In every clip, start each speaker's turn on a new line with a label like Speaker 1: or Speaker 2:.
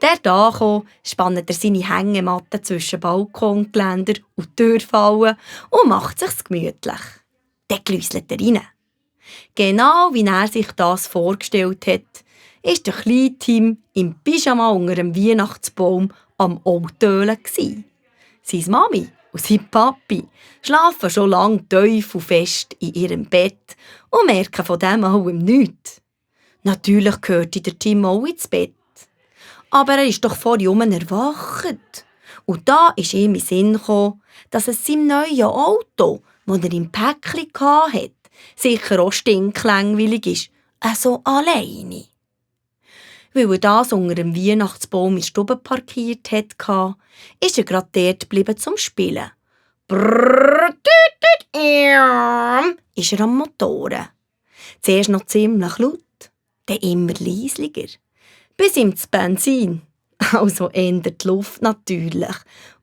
Speaker 1: Dort angekommen, spannt er seine Hängematte zwischen Balkongeländer und Türfallen und macht sich's gemütlich. Dann gläuselt er rein. Genau wie er sich das vorgestellt hat, ist der kleine Tim im Pyjama unter dem Weihnachtsbaum am Outölen. Seine Mami und sein Papi schlafen schon lange tief und fest in ihrem Bett und merken von dem allem nichts. Natürlich gehörte der Tim auch ins Bett. Aber er ist doch vorhin erwacht. Und da ist ihm in den Sinn gekommen, dass es seinem neuen Auto, das er im Päckchen hatte, sicher auch stinklangweilig ist. Also alleine. Weil er das unter dem Weihnachtsbaum in der Stube parkiert hatte, ist er gerade dort geblieben zum Spielen. Brrrr, ist er am Motoren. Zuerst noch ziemlich laut, dann immer leislicher. Bis ihm das Benzin, also ändert die Luft natürlich,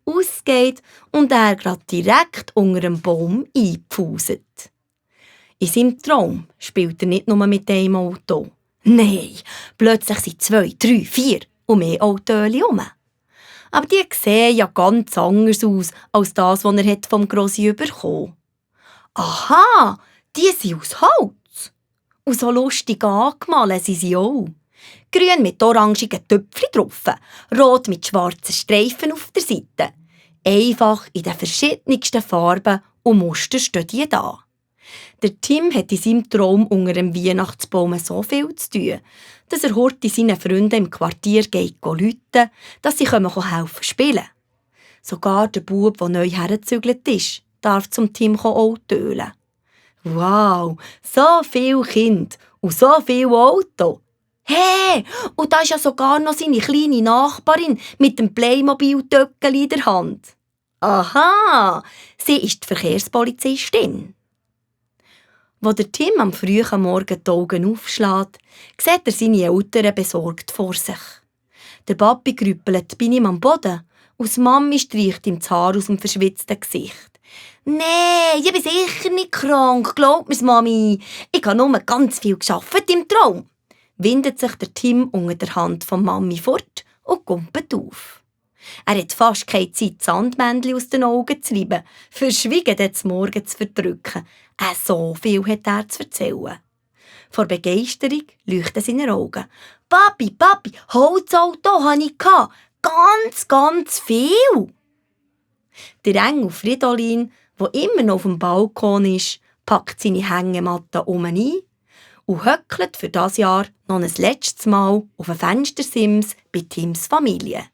Speaker 1: ausgeht und er gerade direkt unter dem Baum einpfuset. In seinem Traum spielt er nicht nur mit einem Auto. Nein, plötzlich sind 2, 3, 4 und mehr Autos herum. Aber die sehen ja ganz anders aus, als das, was er vom Grossi bekommen hat. Aha, die sind aus Holz. Und so lustig angemalt sind sie auch. Grün mit orangigen Töpfchen drauf, rot mit schwarzen Streifen auf der Seite. Einfach in den verschiedensten Farben und Mustern stehen die da. Der Tim hat in seinem Traum unter dem Weihnachtsbaum so viel zu tun, dass er heute seinen Freunden im Quartier geht rufen, dass sie helfen spielen. Sogar der Bub, der neu hergezügelt ist, darf zum Tim auch tölen. Wow, so viele Kinder und so viele Autos. Hey, und da ist ja sogar noch seine kleine Nachbarin mit dem Playmobil-Töckeli in der Hand. Aha, sie ist die Verkehrspolizistin. Als der Tim am frühen Morgen die Augen aufschlägt, sieht er seine Eltern besorgt vor sich. Der Papi grüppelt bei ihm am Boden und die Mami streicht ihm das Haar aus dem verschwitzten Gesicht. «Nee, ich bin sicher nicht krank, glaub mir's, Mami. Ich habe nur ganz viel gearbeitet im Traum», windet sich der Tim unter der Hand von Mami fort und kumpelt auf. Er hat fast keine Zeit, das Sandmännchen aus den Augen zu reiben, verschwiegen des Morgen zu verdrücken. So viel hat er zu erzählen. Vor Begeisterung leuchten seine Augen. «Papi, Papi, Holzauto hatte ich. Ganz, ganz viel!» Der Engel Fridolin, der immer noch auf dem Balkon ist, packt seine Hängematte ein und höckelt für das Jahr noch ein letztes Mal auf ein Fenstersims bei Tims Familie.